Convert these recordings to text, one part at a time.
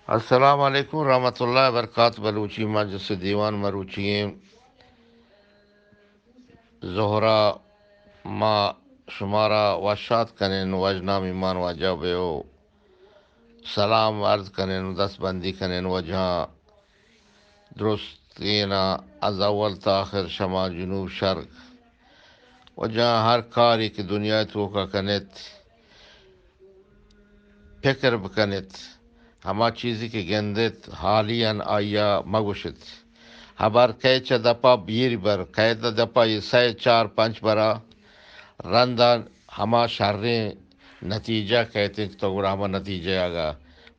السلام علیکم ورحمۃ اللہ وبرکاتہ۔ بلوچی مجلس دیوان مروچی ایں۔ ظہرا ما شمارا وشات کنیں، وژنام ایمان واجہ بے و سلام عرض کنیں، دست بندی کنیں۔ وجہاں درستینا از اول تا آخر شما جنوب شرق، وجہاں ہر کاری کہ دنیا توکا کنیت، پکر بکنیت، ہما چیزی کہ گندیت حالیاً آئیا مگوشیت۔ ہبر کئے چہ دپا بیری بر، کئے دپا یہ سئے چار پنچ برا رندا ہما شریں نتیجہ کئیت کہ تو گڑا ہما نتیجہ آگا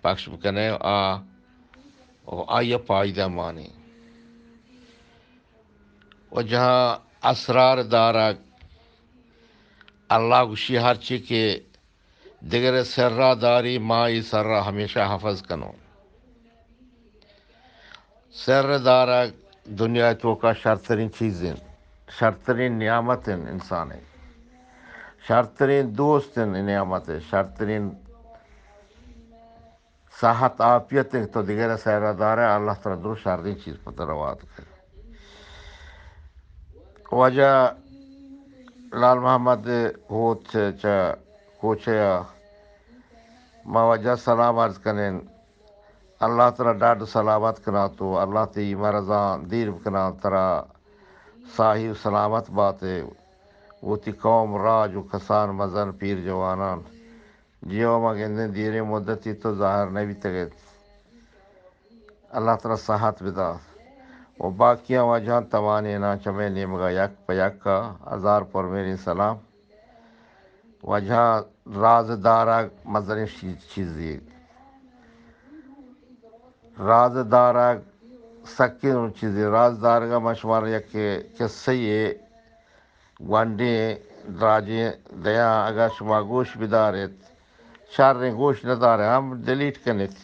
پخش بکنے آ، آئیا پائدہ مانی۔ و جہاں اسرار دارگ، اللہ گوشی ہرچی کہ دگرے سرا داری، ما ای سرا ہمیشہ حفظ کنوں۔ سر دارگ دنیا توکا شرترین چیز انت، شرترین نعمت انت انسان، شرترین دوست انت نعمت، شرترین صحت عافیت انت۔ تو دگرے سرا دارے، اللہ تعالی درو شرین چیز پہ تو روات کن۔ واجہ لال محمد ہوت چہ، چہ کوچہ ء ما واجہ سلام عرض کنیں۔ اللہ ترا ڈاڈ سلامت کنا تو، اللہ تی مرضاں دیر بکنا، ترا صحیح و سلامت باتے، وتی قوم راج و کسان مزن پیر جوانان جیو ما گندیں دیریں مدتی تو ظاہر نہ بیتگ ات۔ اللہ ترا صحت بدات۔ و باقیاں واجہاں توانیناں چمے نیمگا یک پہ یک ء ہزار پرمہریں سلام۔ واجہاں راز دارگ مزنیں چیز، چیزے۔ راز دارگ سکیں چیزے۔ راز دارگ ء من شمارا یک قصہ یے گونڈیں دراجیں دیاں، اگاں شما گوش بداریت، شریں، گوش ندارے ہم ڈیلیٹ کنیت۔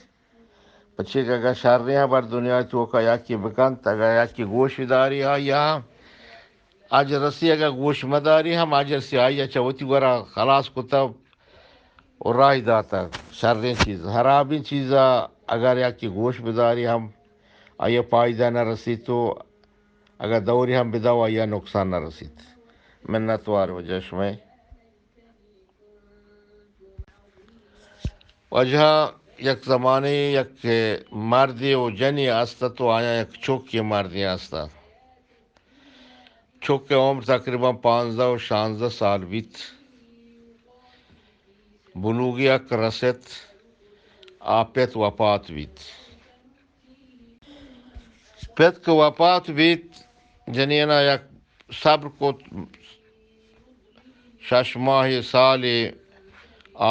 پچے کہ اگاں شریں ہبر دنیا توکا یکی بکنت، اگاں یکی گوش بداری آیا ہم اجر رسی، اگاں گوش مداری ہم اجر رسی، آیا چہ وتی گورا خلاص کتگ و راہی داتگ۔ شریں چیز، حرابیں چیزا اگر یکی گوش بداری ہم آیا پائدہ نہ رسیت و اگاں دوری ہم بدو آیا نقصان نہ رسیت۔ منت وار واجہ شمئے۔ واجہ یک زمانے یک مردے و جنے است ات و آیاں یک چوکے مردے است ات۔ چوک ء عمر تقریباً پانزدہ و شانزدہ سال بیت۔ بلوغی حق رست، آ پت وپات بیت۔ پت کہ وپات بیت، جنینا یک صبر کت، شش ماہے سالے،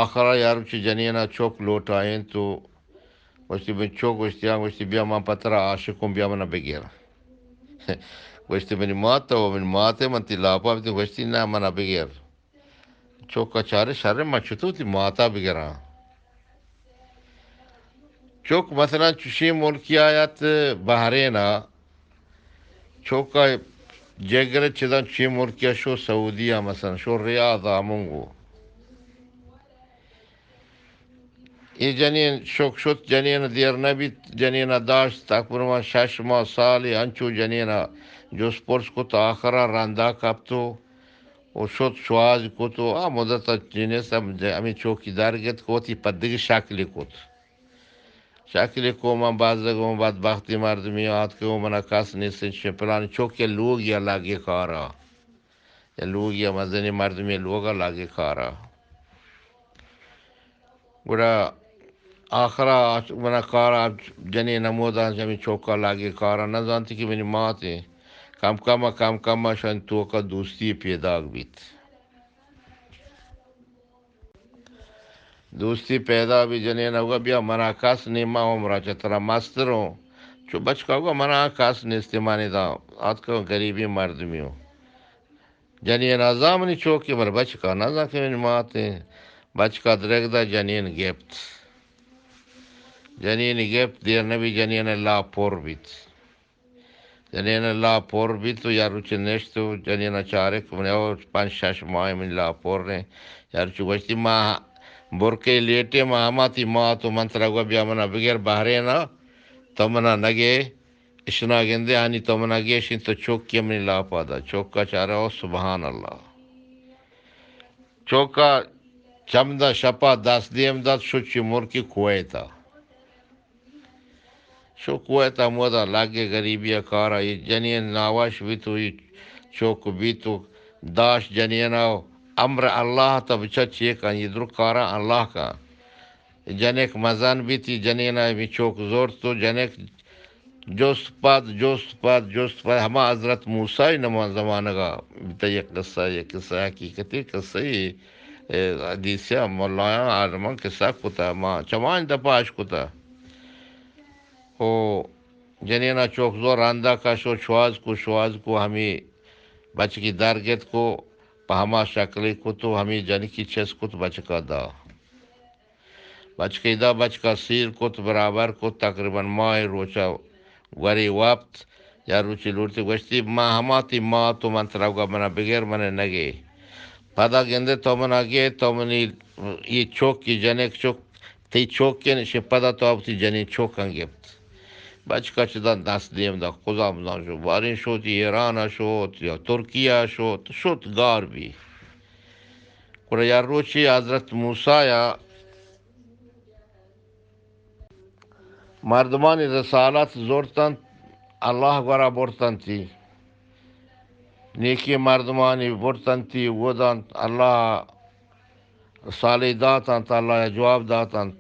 آخرا یا روچی جنینا چوک لوٹائینت و گوشتی، من چوک گوشتی، آ گوشتی، بیا من پہ ترا عاشقوں، بیا منا بگر۔ گوشتی، منی مات تو، منی مات ء من تی لاپا بیتی، گوشتی، نہ، منا بگر۔ چوکا چارے شر، من چتو تی ماتا بگراں؟ چوک مثلاً چشیں ملکی آیات بحرین ء، چوکا جگر چداں چشیں ملکی ء شو سعودی ء، مثلاً شو ریاض ء ہمونگو۔ اے جنین شک شت، جنین دیر نہ بیت، جنین ء داشت، تقریباً شش ماہ سالے انچو جنین ء جست پرس کت، آخرا رندا کپت و و شت شواز کت و آ مدت ء جنس ہم ج-، ہمے چوکی در گت کہ وتی پدگی شکلی کت۔ شکلی کو من بزگ اوں، بدبختی مردمی آتک و منا کس نیست، چہ پلانی چوکی لوگی ء لگے کارا۔ یا لوگی ء مزنی مردمی لوگ ء لگے کارا۔ گڑا آخرا منا کارا جنین ہموداں چہ ہمے چوکا لگے کارا نہ زانتی کہ منی مات ایں۔ کم کم ء کم کم ء شانی توکا دوستی پیداک بیت۔ دوستی پیدا بی، جنین اوگا بیا منا کس نی، ما عمرا چہ ترا مستر اوں۔ چو بچکا اوگا منا کس نیستی، مانی دا آتکا غریبی مردمی اوں۔ جنین ء زامنی چوکی، بلے بچکا نہ زان کہ منی مات ایں۔ بچکا درگ دا، جنین گپت۔ جنین گپت، دیر نبی جنین ء لاپ پر بیت۔ جنین ء لاپ پر بیت و یا روچ نشت و جنین ء چارک من او پنچ شش ماہ منی لاپ پر ایں۔ یا روچ گوشتی، ما برکے لیٹے، ما ہما تی مات و من ترا گو بیا منا بگر بحرین ءَ، تو منا نگے، اشنا گندے آنی تو منا گیشیں تو چوکی منی لاپا دا، چوکا چارا، او سبحان اللہ۔ چوکا چمدا شپا دست دیم دات، شچی مرکی کویتا۔ شو کویت ہمودا لگے غریبی ءَ کارا، یہ جنین ناوش بیت و یہ چوک بیت و داش جنین ءَ امر اللہ تا بچا چے کن، یہ درو کارا اللہ کن۔ جنک مزن بیت، یہ جنین ءَ می چوک زورت و جنک جست پد، جست پد، جست پد، ہما حضرت موسیٰ نما زمانگا بیتا، یہ قصہ، یہ قصہ حقیقتی قصہ، یہ، اے، حدیث ملایاں عالمان قصہ کتا، ما چمائن دپاش کتا۔ او جنینا چوک زور رندا کش و شواز کو، شواز کو ہمی بچکی در گت کو، پہ ہما شکلی کت و ہمی جنکی چست کت بچکا دا۔ بچکی دا بچکا سیر کت، برابر کت، تقریباً ماہ روچا گوری وپت، یا روچی لوٹتی گوشتی، ما ہما تی مات و من ترا گا منا بگر من نگے۔ پدا گندے تو منا گے، تو منی یہ چوک کی جنک چوک تئی چوکیں، شہ پدا تو وتی جنین چوکاں گپت۔ بچکا چہ داں دست دیم دا، کجام زان شو، باریں شوت ایران ءَ شوت یا ترکیہ ءَ شوت، شوت گار بی۔ گڑا یا روچی حضرت موسیٰ ءَ مردمانی رسالت زرتنت، اللہ گورا برتنتی۔ نیکی مردمانی برتنتی، ودانت، اللہ صالح داتنت، اللہ ءَ جواب داتنت۔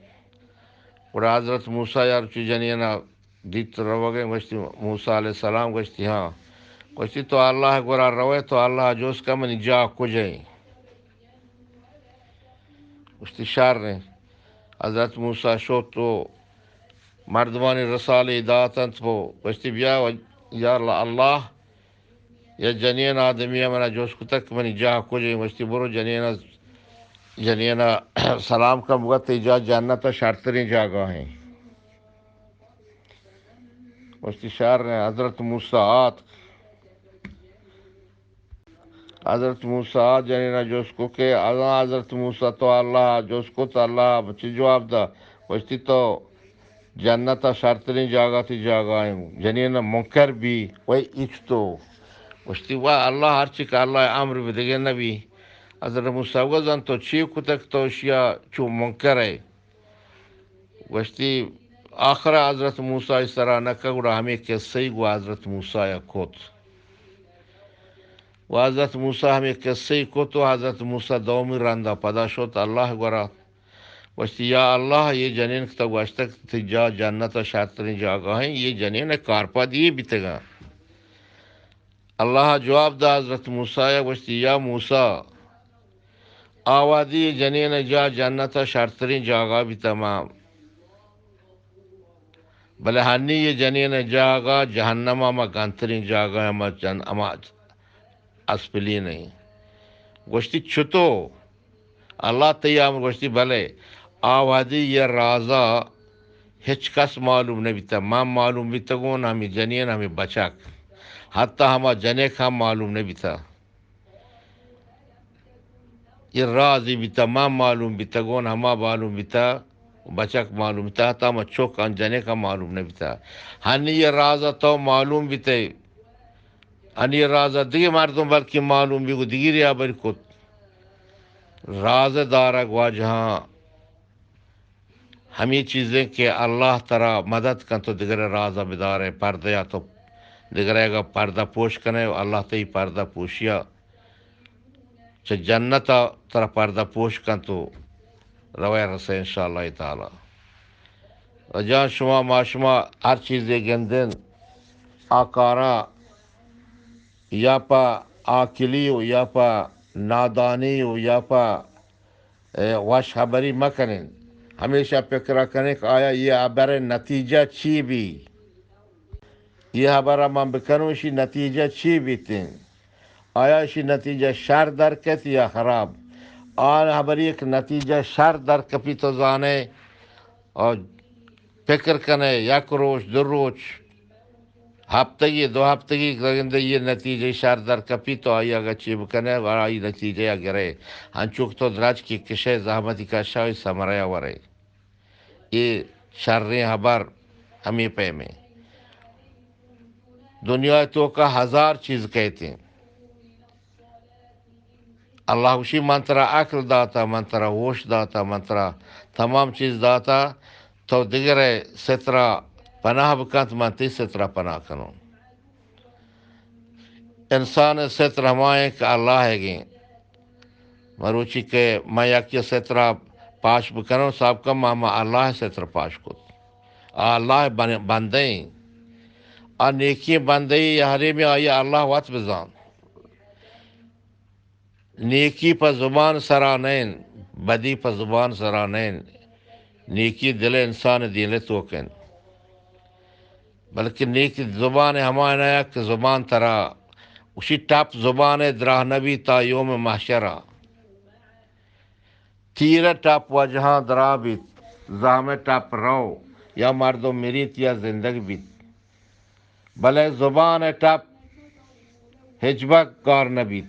گڑا حضرت موسیٰ یا روچی جنینا دیت روگیں، گوشتی، موسیٰ علیہ السلام گوشتی، ہاں۔ گوشتی، تو اللہ گورا روئے، تو اللہ جوست کن منی جاہ کجئیں؟ گوشتی، شر ایں۔ حضرت موسیٰ شت و مردمانی رسالے داتنت و گوشتی، بیا و یا اللہ، اللہ، یا جنین آدمی ءَ منا جست کتگ کہ منی جاہ کجیں؟ گوشتی، برو جنین ءَ، جنین ءَ سلام کن، بگوت تئی جاہ جنت ءَ شرتریں جاگاہیں۔ گوشتی، شر ایں۔ حضرت موسیٰ آتک۔ حضرت موسیٰ جنین ءَ جست کو کہ اگاں حضرت موسیٰ تو اللہ ءَ جست کت، اللہ ءَ چی جواب دا؟ گوشتی، تو جنت ءَ شرتریں جاگہ تی جاگہ ایں۔ جنین منکر بی، وئی ایچ تو۔ گوشتی، واہ اللہ، ہرچی کہ اللہ ءِ امر بی دگہ نبی۔ حضرت موسیٰ گوزن تو چی کتگ تو اشیا چو منکر ئے؟ گوشتی، آخر ءَ حضرت موسیٰ ءَ سرا نہ کت، گڑا ہمے قصہ ءَ گوں حضرت موسیٰ ءَ کت۔ و حضرت موسیٰ ہمے قصہ ءَ کت و حضرت موسیٰ دومی رندا پدا شت اللہ گورا۔ گوشتی، یا اللہ، یہ جنین کہ تو گوشتگ تئی جاہ جنت ءَ شرتریں جاگاہیں، یہ جنین ءِ کارپد یہ بیتگاں۔ اللہ ءَ جواب دا حضرت موسیٰ ءَ، گوشتی، یا موسیٰ، آ وہدی جنین ءِ جاہ جنت ءَ شرتریں جاگہ بیتا، ما، بلے ہنی یہ جنین ءِ جاگہ جہنم ءَ ما گنتریں جاگہ، ہما جن-، ہما اسپلین ایں۔ گوشتی، چتو؟ اللہ تئی امر؟ گوشتی، بلے آ وہدی یہ رازا ہچ کس معلوم نہ بیتا، من معلوم بیتگوں، ہمے جنین، ہمے بچک، حتی ہما جنک ہم معلوم نہ بیتا۔ یہ رازی بیتا، من معلوم بیتگوں، ہما معلوم بیتا، بچک معلوم بیتا، حتی ہما چک آن جنک ہم معلوم نہ بیتا۔ ہنی یہ رازا تو معلوم بیتے، ہنی یہ رازا دگہ مردم بلکہ معلوم بی، گو دگی ریا بری کت۔ راز دارگ واجہاں ہمے چیزیں کہ اللہ ترا مدد کنت و دگرے راز ءَ بدارے، پردہ ءَ تو دگرے گا پردہ پوش کنے و اللہ تئی پردہ پوشی ءَ چہ جنت ءَ ترا پردہ پوش کنت و روے رسے انشاءاللہ تعالی۔ و جان شما، ما شما ہر چیزے گندن، آ کاراں یا پہ عاقلی و یا پہ نادانی و یا پہ اے، وش ہبری مکنین۔ ہمیشہ پکرا کنین کہ آیا یہ ہبر نتیجہ چی بی؟ یہ ہبرا من بکنوں، اشی نتیجہ چی بیتین؟ آیا اشی نتیجہ شر در کت یا خراب؟ آن ہبری یک نتیجہ شر در کپی تو زانے اور پکر کنے یک روچ، دو روچ، ہپتگی، دو ہپتگی گندے یہ نتیجہ شر در کپی تو آئی اگہ چی بکنے و آئی نتیجہ یا گرے۔ انچوک تو درچ کی کشے زحمتی کشا ثمرہ یا ورے۔ یہ شریں ہبر ہمیں پیمیں۔ دنیا توکا ہزار چیز کہتے ہیں۔ اللہ گوشی، من ترا عقل داتا، من ترا ہوش داتا، من ترا تمام چیز داتا، تو دگرے سترا پناہ بکنت، من تی سترا پناہ کنوں۔ انسان ستر ہمائیں کہ اللہ گیں۔ مروچی کہ من یکی سترا پاش بکنوں، سابقا ما، ما اللہ ستر پاش کت۔ آ اللہ بن-، بندے ایں۔ آ نیکی بندے ایں یا حریمی، آئی اللہ وت بزان۔ نیکی پہ زبان سرا نین، بدی پہ زبان سرا نین۔ نیکی دل انسان دیل توکن۔ بلکہ نیکی زبان ہما نیا کہ زبان ترا، اسی ٹپ زبان دراہ نبی تا یوم محشرا۔ تیر ٹپ وجہاں درا بیت، زہم ٹپ رو، یا مردم مریت یا زندگ بیت۔ بلے زبان ءِ ٹپ ہچبر کار نہ بیت۔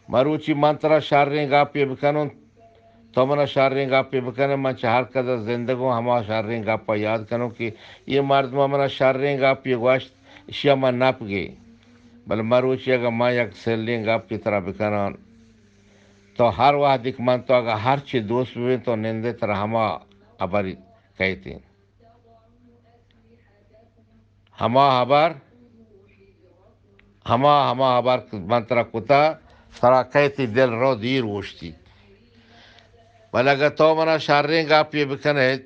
مروچی من ترا شریں گپے بکنوں، تو منا شریں گپے بکنے، من چہ ہر کس ءَ زندگوں ہما شریں گپ ءَ یاد کنوں کہ یہ مردم ءَ منا شریں گپے گوشت، اشیا من نپ گے۔ بلے مروچی اگاں من یک سلیں گپے ترا بکناں، تو ہر وہدے کہ من تو اگاں ہرچی دوست ببیں، تو نندے ترا ہما ہبر کئیت۔ ہما ہبر، ہما، ہما ہبر کہ من ترا کتا، ترا کئیت دل رو دیر اوشتی۔ بلے اگہ تو منا شریں گپے بکنیت،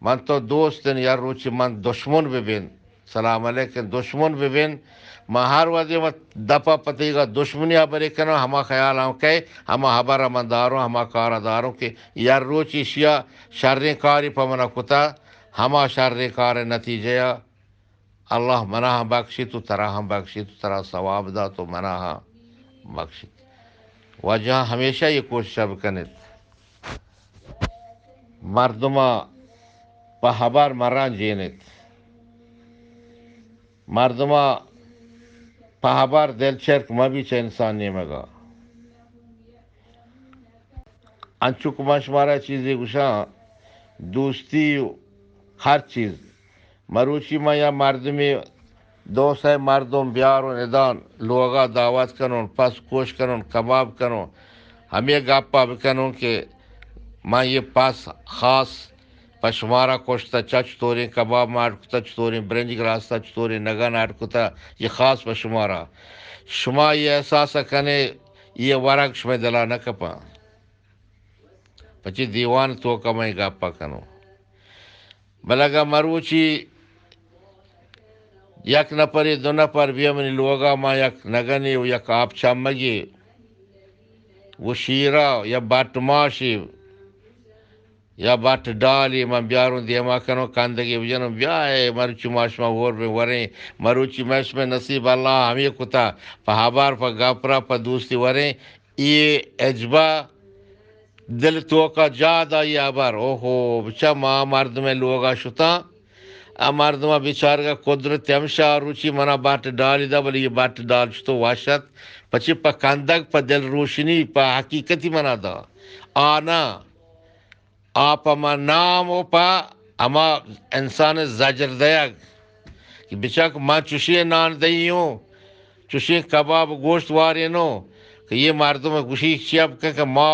من تو دوستن، یا روچی من دشمن ببین، سلام علیکم، دشمن ببین، من ہر وہدے وت دپا پتیگا دشمنی ہبرے کنوں، ہما خیال ہم کئے، ہما ہبر من داروں، ہما کار داروں کہ یا روچی شیا شریں کاری پہ منا کتا، ہما شریں کار نتیجہ یا اللہ منا ہم بخشیت و ترا ہم بخشیت و ترا ثواب دات و منا ہم بخشیت۔ واجہ ہمیشہ یہ کوشش بکنیت، مردما پہ ہبر مران جینیت، مردما پہ ہبر دل چرک مبی چہ انسان نیمگا۔ انچو کہ من شمارا چیزے گوشاں، دوستی و ہر چیز۔ مروچی من یا مردمے، دو سئے مردم بیارون ادان لوگا دعوت کنون، پس کوش کنون، کباب کنون، ہمے گپا بکنون کہ من یہ پس خاص پہ شمارا کشتا، چہ چطوریں کباب ما اڈ کتا، چطوریں برنج گراستا، چطوریں نگن اڈ کتا، یہ خاص پہ شمارا۔ شما یہ احساس کنے، یہ ورگ شمئے دلا نہ کپاں۔ پچی دیوان توکا من گپا کنوں۔ بلے اگاں مروچی یک نفرے، دو نفر بیا منی لوگا، ما یک نگنے و یک آپ چمگے و شیرا یا بٹ ماشے یا بٹ ڈالی من بیاروں دیما کنوں، کندگے بجنوں، بیا اے مرچی ما شما ہور بیں وریں۔ مروچی مئے شمئے نصیب اللہ ہمے کتا، پہ ہبر، پہ گپرا، پہ دوستی وریں۔ اے عجبا دل توکا جا دا یہ ہبر، اوہو، بچا ما مردمے لوگا شتاں، آ مردما بیچارگا قدرت ہمشا روچی منا بٹ ڈالی دا، بلے یہ بٹ ڈال چتو وش ات، پچی پہ کندگ، پہ دل روشنی، پہ حقیقتی منا دا۔ آ نہ، آ پہ ما نام و پہ ہما انسان زجر دیگ کہ بچک من چوشیں نان دئی ہوں، چوشیں کباب گوشت وارینوں کہ یہ مردم گوشی چیا بکن کہ ما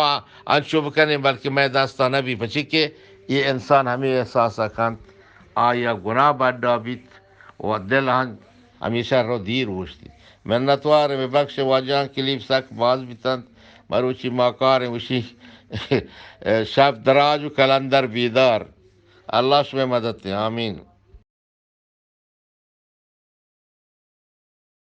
انچو بکنیں، بلکہ مئے دستا نبی، پچی کہ یہ انسان ہمیں احساسا کنت، آیا گناہ بڈا بیت و دل ہن ہمیشہ رو دیر اوشتی۔ منتوار، ببخش واجہاں، کلیپ سک باز بیتنت، مروچی ما کاریں وشی شپ دراج و کلندر بیدار۔ اللہ شمئے مدد تے، آمین۔